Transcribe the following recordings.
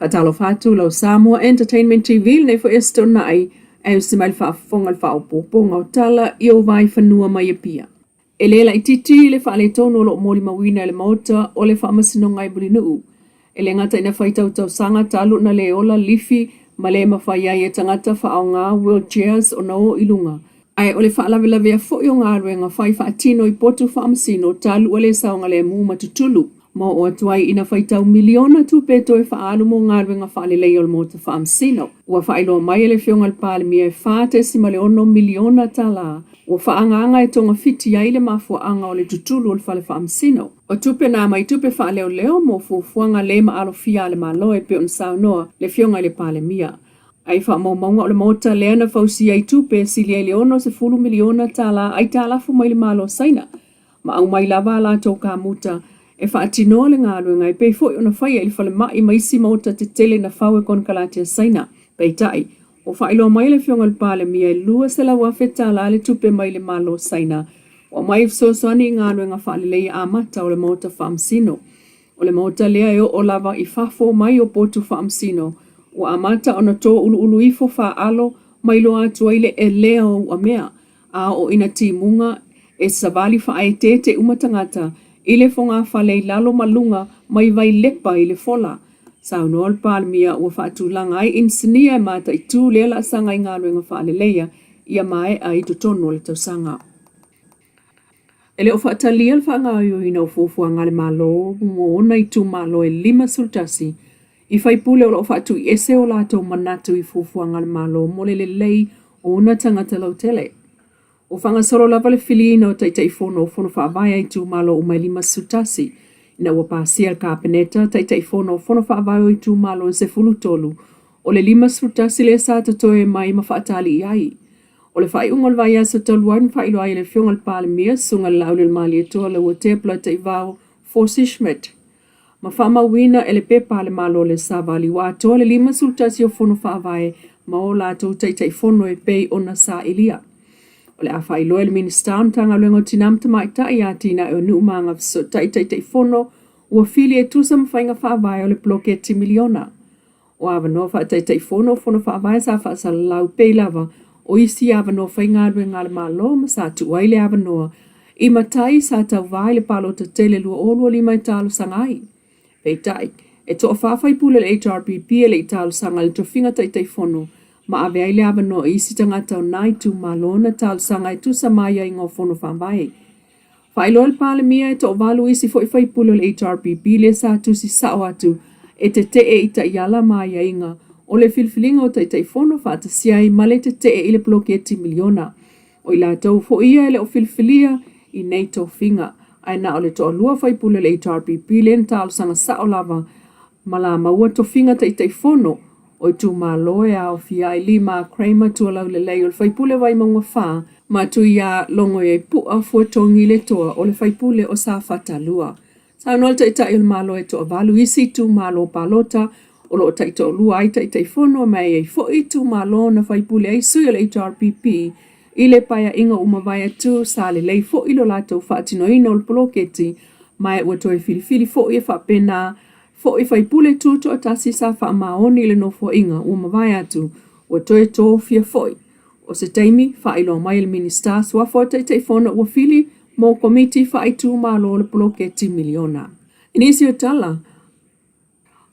Faatalofa atu lau Samoa Entertainment TV lenei foi aso Toonai ae usi mai le faafofoga i le faaopoopoga o tala i ou vaifanua mai Apia. E le laitiiti le faaletonu o lo o molimauina e le Maota o le Faamasinoga i Mulinuu. E le gata ina faitau tausaga talu ona le ola lifi ma le mafai ai e tagata faaaoga wheelchairs ona o i luga, ae o le faalavelavea foi o galuega fai faatino i potu faamasino talu ua le saogalemu ma tutulu ma oo atu ai ina faitau miliona tupe toe faaalu mo galuega faaleleia o le Maota Faamasino. Ua faailoa mai e le Afioga i le Palemia e $4.6 miliona tala ua faaagaaga e togafiti ai le mafuaaga o le tutulu o le fale faamasino. O tupe na mai tupe faaleoleo mo fuafuaga le maalofia a le Malo e pei ona saunoa le Afioga i le Palemia. Ae i faamaumauga o le Maota lea na fausia ai tupe e sili ai le $60 miliona tala aitalafu mai le Malo o Saina ma aumai lava a latou kamuta e faatinoa le galuega e pei foi ona faia i le falemai ma isi maota tetele na fau e konekarate a Saina. Peitai, ua faailoa mai e le Afioga i le Palemia e $200,000 tala le tupe mai le Malo o Saina ua aumai e fesoasoani i galuega faaleleia amata o le Maota Faamasino. O le maota lea e oo lava i fafo mai o potu faamasino, ua amata ona tōuluulu ifo faaalo ma iloa atu ai le elea o uamea, a oo ina timuga e savali faaeteete uma tagata i le fogafale i lalo ma luga mai Vailepa i le fola. Saunoa le Palemia ua faatulaga ai inisinia e mataitu lea laasaga i galuega faaleleia ia maea i totonu o le tausaga. E le o faatalia le faagaoioiina o fuafuaga a le Malo mo ona itumalo e 51 i faipule o lo o faatuiese o latou manatu i fuafuaga a le Malo mo le lelei o ona tagata lautele. Ua faagasolo lava le filiina o Taitaifono o Fono Faavae a itumalo uma e 51 ina ua pasia e le Kapeneta Taitaifono o Fono Faavae o itumalo e 13 o le 51 lea sa totoe mai ma faatali i ai. O le faaiuga o le vaiaso talu ai na faailoa ai e le Afioga i le Palemia, Susuga i le Laaulialemalietoa Leuatea Polataivao Fosi Schmidt, ma faamauina e le Pepa a le Malo le Savali ua atoa le 51 o Fono Faavae ma o latou Taitaifono e pei ona sailia. O le a faailoa e le Minisita o Matagaluega o Tina ma Tamaitai, Atinae o Nuu ma Agafesootai Taitaifono ua fili e tusa ma faiga faavae o le poloketi miliona. O avanoa faataitaifono o Fono Faavae sa faasalalau pei lava o isi avanoa faigaluega a le Malo ma sa tuu ai le avanoa i matai sa tauva i le palota tele 2025 e talosaga ai. Peitai, e toafa faipule o le HRPP e le i talosaga i le tofiga taitaifono ma ave ai le avanoa i isi tagata o na itumalo na talosaga e tusa ma aiaiga o Fono Faavae. Faailoa e le Palemia e toavalu isi foi faipule o le HRPP lea sa tusi sao atu e tetee i taiala ma aiaiga o le filifiliga o Taitaifono faatasi ai ma le tetee i le poloketi miliona. O i latou foi ia e le o filifilia i nei tofiga, ae na o le toalua faipule o le HRPP lea na talosaga sao lava ma la maua tofiga Taitaifono o itumalo e aofia ai Lee Mark Kramer Tualaulelei o le faipule o Vaimauga 4, ma Tuia Logoiaipu'a Fuatogi Letoa o le faipule o Safata 2. Saunoa le Taitai o le Malo e toavalu isi itumalo palota o lo o taitoalua ai Taitaifono ma e i ai foi itumalo na faipule ai sui o le HRPP i le paeaiga ua mavae atu sa lelei foi lo latou faatinoina o le poloketi ma e ua toe filifili foi e faapena foi faipule tutoatasi sa faamaoni i le nofoaiga ua mavae atu ua toe tofia foi. O se taimi, faailoa mai e le Minisita Suafa o Taitaifono ua fili mo Komiti Faaitumalo o le Poloketi Miliona. I nisi o tala,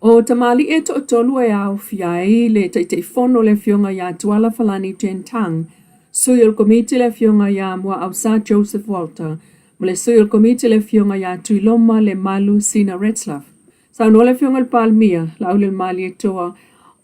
o tamalii e toatolu e aofia ai le Taitaifono le Afioga ia Tuala Falani Jen Tung, Sui o le Komiti le Afioga ia Muaausa Joseph Walter, ma le Sui o le Komiti le Afioga ia Tuiloma Lemalu Sina Retzlaff. Saunoa le Afioga i le Palemia, Laaulialemalietoa,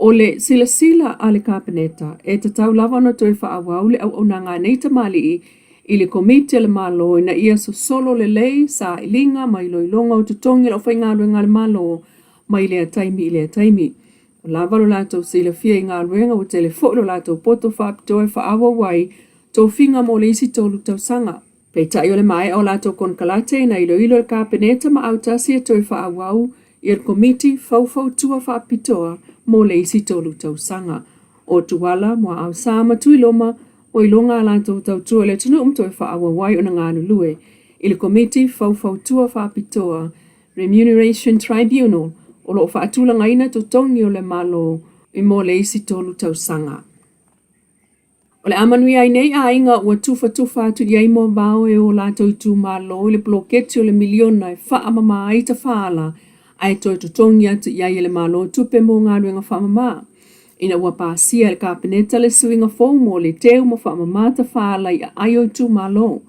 o le silasila a le Kapeneta, e tatau lava ona toe faaauau le auaunaga a nei tamalii i le Komiti a le Malo ina ia sosolo lelei sailiga ma iloiloga o totogi o le aufaigaluega a le Malo mai lea taimi i lea taimi. Ua lava lo latou silafia i galuega ua tele foi lo latou poto faapitoa e faaauau ai tofiga mo le isi tolu tausaga. Peitai o le maea o latou konekarate na iloilo e le Kapeneta ma autasi e toe faaauau ia le Komiti Faufautua Faapitoa mo le isi tolu tausaga. O Tuala, Muaausa ma Tuiloma ua iloga a latou tautua i le atunuu ma toe faaauau ai ona galulue i le Komiti Faufautua Faapitoa, Remuneration Tribunal, O lo o faatulagaina totogi o le Malo i mo le isi tolu tausaga. O le a manuia ai nei aiga ua tufatufa atu i ai moavao e o latou itumalo i le poloketi o le miliona e faamama ai tafaala ae toe totogi atu i ai e le Malo tupe mo galuega faamama. Ina ua pasia e le Kapeneta le suiga fou mo le teu ma faamama tafaala i aai o itumalo,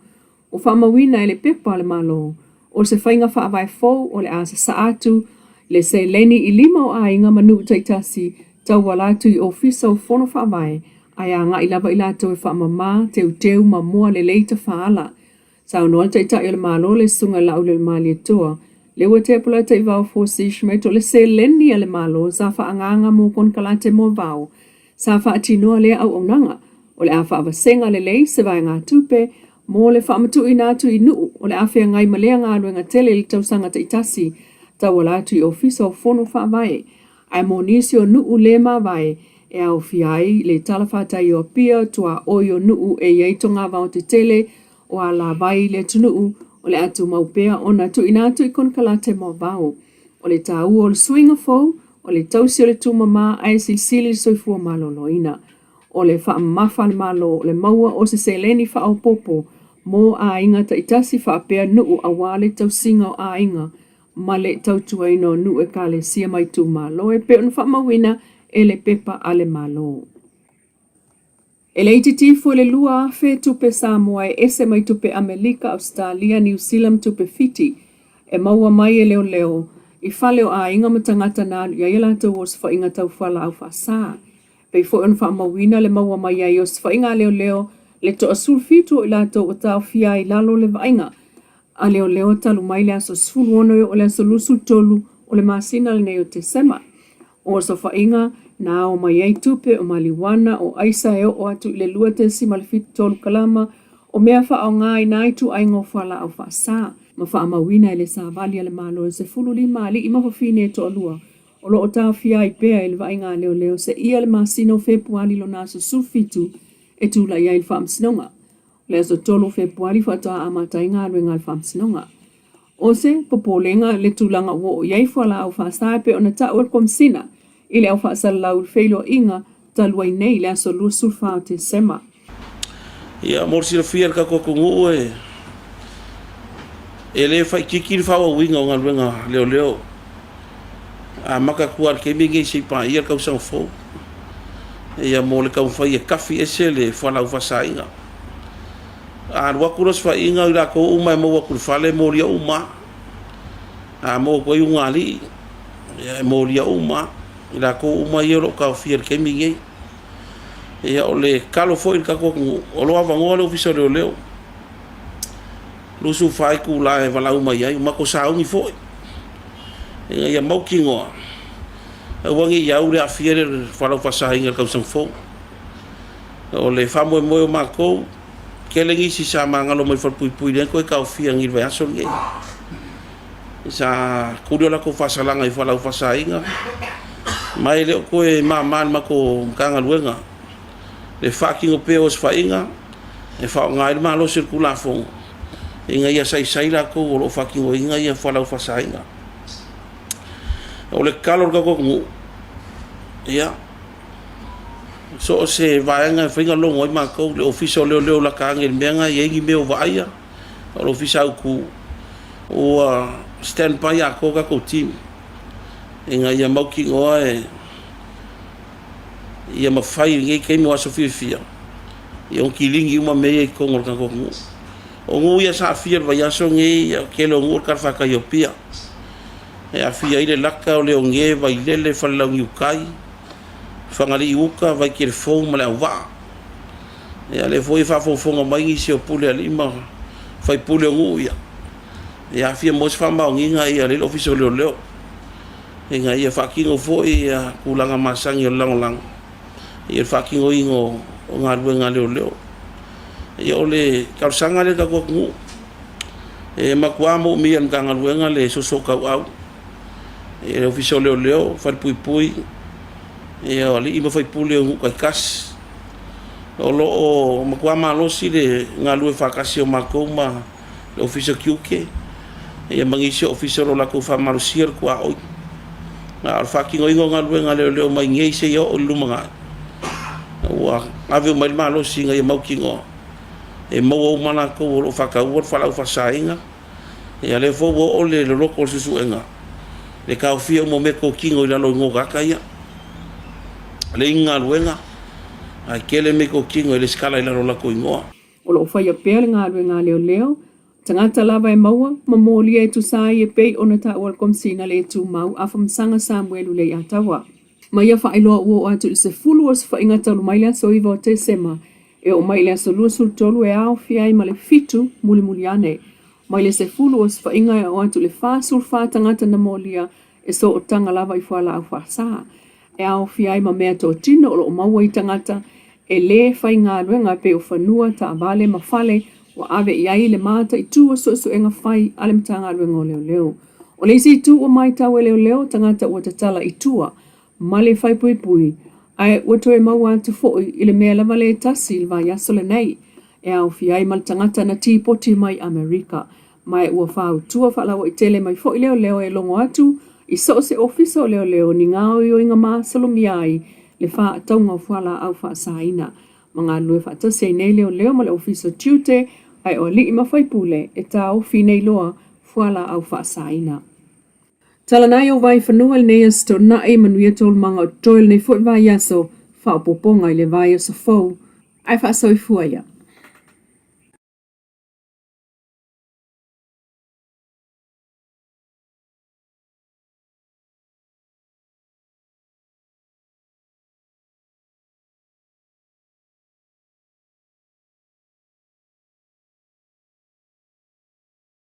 Ua faamauina e le Pepa a le Malo, o se faiga faavae fou o le a sasaa atu le seleni i lima o aiga ma nuu taitasi tauala atu i Ofisa o Fono Faavae ae agai lava i latou e faamama, teuteu ma moa lelei tafaala. Saunoa le Taitai o le Malo le Susuga i Laaulialemalietoa, Leuatea Polataivao Fosi Schmidt o le seleni a le Malo sa faaagaaga mo konekarate moavao Sa faatinoa lea auaunaga, o le a faavasega lelei se vaegatupe mo le faamatuuina atu i nuu o le a feagai ma lea galuega tele i le tausaga taitasi tauala atu i Ofisa o Fono Faavae. Ae mo nisi o nuu le mavae e aofia ai le talafatai o Apia, tuaoi o nuu e i ai togavao tetele o alavai i le atunuu, o le a tumau pea ona tuuina atu i konekarate moavao. O le taua o le suiga fou, o le tausi o le tumama ae silisili le soifua maloloina. O le faamamafa a le Malo o le maua o se seleni faaopoopo mo aiga taitasi faapea nuu aua le tausiga o aiga ma le tautuaina o nuu, ekalesia ma itumalo e pei ona faamauina e le Pepa a le Malo. E le itiiti ifo i le 2,000 tupe Samoa e ese mai tupe Amelika, Ausetalia, Niu Sila ma tupe Fiti e maua mai e leoleo i fale o aiga ma tagata na alu i ai a latou osofaiga tau fualaau faasa. Pei foi ona faamauina le maua mai ai osofaiga a leoleo le toa-17 o i latou ua taofia ai i lalo o le vaaiga a leoleo talu mai le aso 16 e oo i le aso 23 o le masina lenei o Tesema. O osofaiga na ao mai ai tupe o maliuana o aisa e oo atu i le 2.73 kalama o mea faaaoga i na ituaiga o fualaau faasa ma faamauina e le Savali a le Malo e 15 alii ma fafine e toalua o lo o taofia ai pea i le vaaiga a leoleo seia le masina o Fepuali lona aso 17 e tulai ai le Faamasinoga. O le aso 3 o Fepuali faatoa amata ai galuega a le Faamasinoga. O se popolega le tulaga ua oo i ai fualaau faasa e pei ona ta'u e le Komesina i le au faasalalau i le feiloaiga talu ai nei i le aso 24 o Tesema. Ia, mo le silafia e le tatou atunuu e e le faaitiiti le faaauauina o galuega leoleo amata atu lava i le taimi lenei seia paia le tausaga fou. Ia mo le taumafai e tafi ese le fualaau faasaina. A alu atu le osofaiga o i latou uma e maua atu i le fale e molia uma lava. A maua atu ai ugaalii, ia e molia uma lava. I latou uma ia o lo o taofia i le taimi lenei. Ia o le tatalo foi i le tatou atunuu, o lo o avanoa le Ofisa o Leoleo, 24 itula e valaau mai ai, ua matou sauni foi ina ia mautinoa aua ne i au le aafia le fualaau faasaina i le tausaga fou. O le faamoemoe o matou, tele nisi sa magalo mai falepuipui lea toe taofia nei i le vaiaso lenei. Sa tuli o latou faasalaga i fualaau faasaina ma e le o toe mama i le matou Matagaluega le faatino pea o osofaiga e faaaoga ai le malosi o le Tulafono ina ia saisai latou o lo o faatinoina ia fualaau faasaina. O le tatalo a le tatou atunuu, ia So o se vaega e fai ona logo ai matou, le Ofisa o Leoleo lata ane i le mea lena e i ai ni mea o vaaia, o le Ofisa autu ua stand by atoa tatou team ina ia mautinoa e ia mafai i lenei taimi o aso fiafia ia ona kiligi uma mea ia i totonu o le tatou atunuu. O nuu ia sa aafia i le vaiaso lenei, o le tele o nuu o le talafatai o Apia, e aafia ai le Laka, o Leoge, Vailele, Falelauniutai, Fagalii uta, Vaitele fou ma Leauvaa. Ia lea foi e faafogafoga mai nisi o pule alii ma faipule o nuu ia, ia a fia maua se faamaoniga ia lea i le Ofisa o Leoleo ina ia faatino foi ia tulaga masani o le lagolago i le faatinoina o galuega a leoleo. Ia o le talosaga lea i le tatou atunuu, e matua moomia e le Matagaluega le soosoo tauau i le Ofisa o Leoleo, Falepuipui, o alii ma faipule o nuu taitasi. O lo o matua malosi le galulue faatasi o matou ma le Ofisa o Tiute ma nisi o ofisa o lo o latou faamalosia le tuaoi. A o le faatinoina o galuega a leoleo mai nei seia oo i le lumanai, ua ave uma i ai le malosi ina ia mautinoa e maua uma latou o lo o faataua le fualaau faasaina. Ia lea foi ua oo le loloto o le suesuega le taofia uma o meatotino i lalo o igoa o tagata ia. E leai ni galuega ae tele meatotino e resitala i lalo o latou igoa. O lo o faia pea le galuega a leoleo, tagata lava e maua ma molia e tusa ai e pei ona taua le Komesina le Tumau Afamasaga Samuelu Leiataua. Ma ia faailoa ua oo atu i le 10 osofaiga talu mai le aso 9 o Tesema e oo mai i le aso 23 e aofia ai ma le 7 mulimuli ane. Mai le 10 osofaiga e oo atu i le 44 tagata na molia e sootaga lava i fualaau faasa e aofia ai ma meatotino o lo o maua i tagata e lē faigaluega e pei o fanua, taavale ma fale ua ave i ai le mataitu o suesuega fai a le Matagaluega o Leoleo. O le isi itu ua matau e leoleo, tagata ua tatala i tua ma le faipuipui, ae ua toe maua atu foi i le mea lava le tasi i le vaiaso lenei, e aofia ai ma le tagata na tipoti mai Amerika. Ma e ua fautua faalauaitele mai foi leoleo e logo atu i so o se ofisa o leoleo ni gaoioiga masalomia ai le faatauga o fualaau faasaina. Ma galulue faatasi ai nei leoleo ma le ofisa o tiute ae o alii ma faipule e taofi nei loa fualaau faasaina. Talanai o Vaifanua i lenei aso Toonai, manuia taualumaga o totoe i lenei foi vaiaso, faaopoopoga i le vaiaso fou. Ae faasoifua ia.